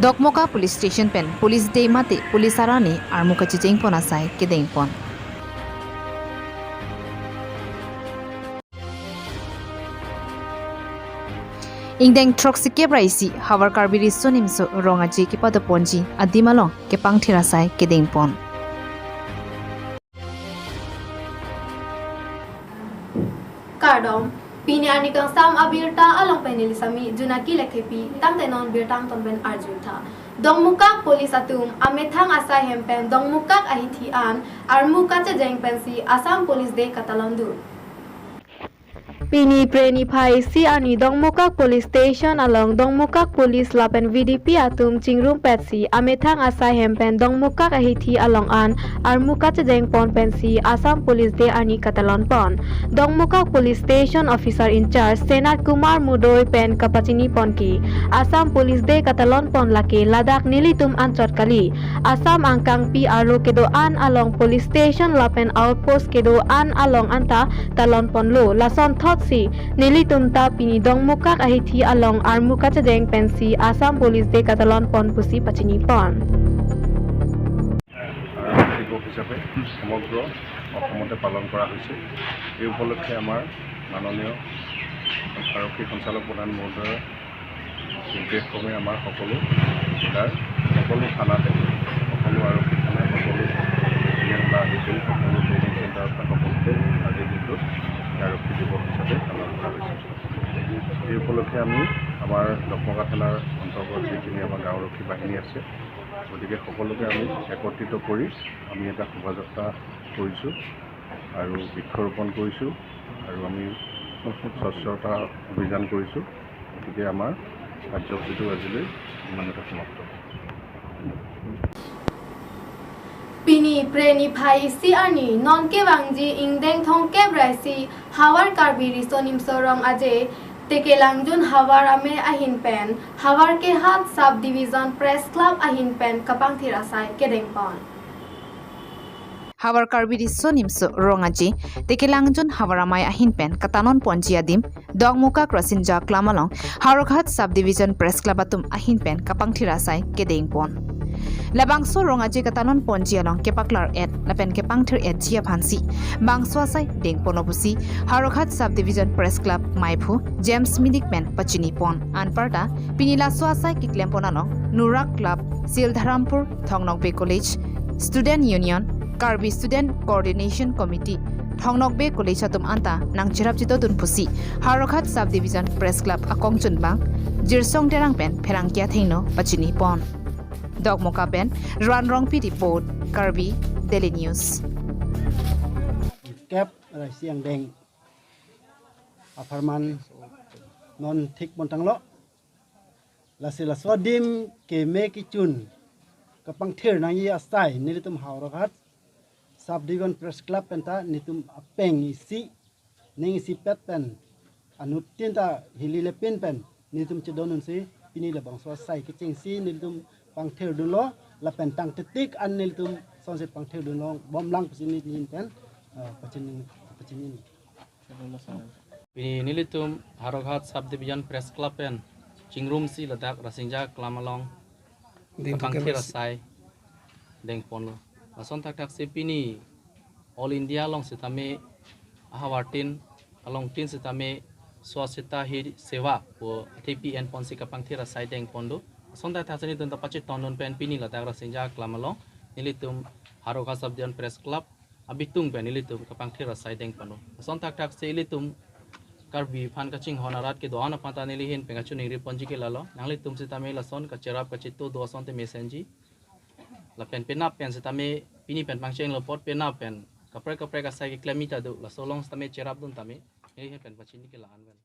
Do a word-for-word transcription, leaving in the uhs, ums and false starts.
Dokmoka Police Station pen Police Day mate police arani armu kachejeng pon asai kedeng pon. Ingdeng throksi kep ra isi Havar Karbi Riso Nimso Rong Aje kepado ponji adim along kepangthir asai kedeng pon. Kardom, pini arni kangsam abirta along pen neli Sami Junaki Lekthepi, tangte non birta angton pen arjutha. Dongmukak police atum amethang asai hem pen Dongmukak ahithi an armu kachejeng pensi Assam Police Day katalon dun. Pini Phre niphai isi arni Dongmukak Police Station along Dongmukak Police lapen V D P atum chingrumpetsi amethang asai hem pen Dongmukak ahithi along an armu kachejeng pon pensi Assam Police Day arni katalon pon. Dongmukak Police Station Officer in Charge Senat Kumar Mudoi pen kapachini pon ke Assam Police Day katalon pon lake ladak nelitum anchot kali. Assam angkangpi arlo kedo-an along police station lapen outpost kedo-an along anta talon ponlo. Lason thotsi nelitum ta pini Dongmukak ahithi along armu kachejeng pensi Assam Police Day katalon pon pusi pachini pon. আৰক্ষী দিৱস হিচাপে সমগ্ৰ অসমতে পালন কৰা হৈছে। এই উপলক্ষে আমাৰ মাননীয় আৰক্ষী সঞ্চালক প্ৰধান মহোদয়ৰ নিৰ্দেশ ক্ৰমে আমাৰ সকলো জিলাৰ সকলো থানাতে, সকলো আৰক্ষী থানা, সকলো ডিভিজন বা আদি কৰি সকলো ট্ৰেইনিং চেণ্টাৰত সকলোতে আজিৰ দিনটো আৰক্ষী দিৱস হিচাপে পালন কৰা হৈছে। এই উপলক্ষে আমি আমাৰ দকমকা থানাৰ অন্তৰ্গত যিখিনি আমাৰ গাঁওৰক্ষী বাহিনী আছে, গতিকে সকলোকে আমি একত্ৰিত কৰি আমি এটা শোভাযাত্ৰা কৰিছোঁ আৰু বৃক্ষৰোপণ কৰিছোঁ আৰু আমি স্বচ্ছতা অভিযান কৰিছোঁ। গতিকে আমাৰ কাৰ্যসূচীটো আজিলৈ ইমানতে সমাপ্ত। Pini Phre niphai isi arni non kevangji ingdeng thomkep ra isi Havar Karbi Riso Nimso Rong Aje Tekelangjun Havar Amei ahin pen Havar Kehat Sub Division Press Club ahin pen kapangthir asai kedeng pon. Havar Karbi Riso Nimso Rong Aje Tekelangjun Havar Amei ahin pen katalon ponji adim Dongmukak Rasinja Aklam along Howraghat Sub Division Press Club atum ahin pen kapangthir asai kedeng pon. Labangso Rong Aje katalon ponji along kepaklar et lapen kepangthir etji aphansi bangso asai deng ponlo pusi Howraghat Sub Division Press Club maiphu James Midik pen pachini pon. Anparta pini laso asai keklem pon along Nurak Club, Sildharampur, Thong Nokbe College, Student Union, Karbi Student Coordination Committee, Thong Nokbe College atum anta nangcherap chito dun pusi Howraghat Sub Division Press Club akongchunbang Jirsong Terang pen pherangke athengno pachini pon. Dongmukak pen Ran Rongpi report, Karbi Daily News. Kep ra isi angdeng apharman non thik pontanglo. Lasi laso adim keme kechun kapangthir nangji asai nelitum Howraghat Sub Division Press Club penta nelitum apeng isi ning isipet pen anuttin ta hili lepin pen nelitum chedondunsi pini labangso asai kechengsi nelitum pangthirdunlo lapen tangtetik an nelitum sonsi pangthirdunlo bomlang pusi nelitum pen, eh, pachini, pachini. Pini nelitum Howraghat Sub Division Press Club pen chingrumsi ladak Rasinja Aklam along deng kapangthir asai deng ponlo. Lason thakthaksi pini All India along sitame ahavartin alongtin sitame Swachhata Hi Seva pu athepi en ponsi kapangthir asai deng pon do. Lason thakthaksi nelitum ta pachetondun pen pini ladak Rasinja Aklam along nelitum Howraghat Sub Division Press Club abitung pen ilitum kapangthir asai deng pon do. Lason thakthaksi ilitum Karbi aphan kachinghon arat kedo-an aphan ta neli ahin pen kachiningri ponji ke lalo. Nanglitum sitame lason kacherap kachito do asonte mesenji. Lapen penap pen sitame pini pen pangchenglo apot penap pen kaprek kaprek asai keklem ta do. Laso along sitame cherapdun tame. Neli ahin pen pachini ke la-an pen.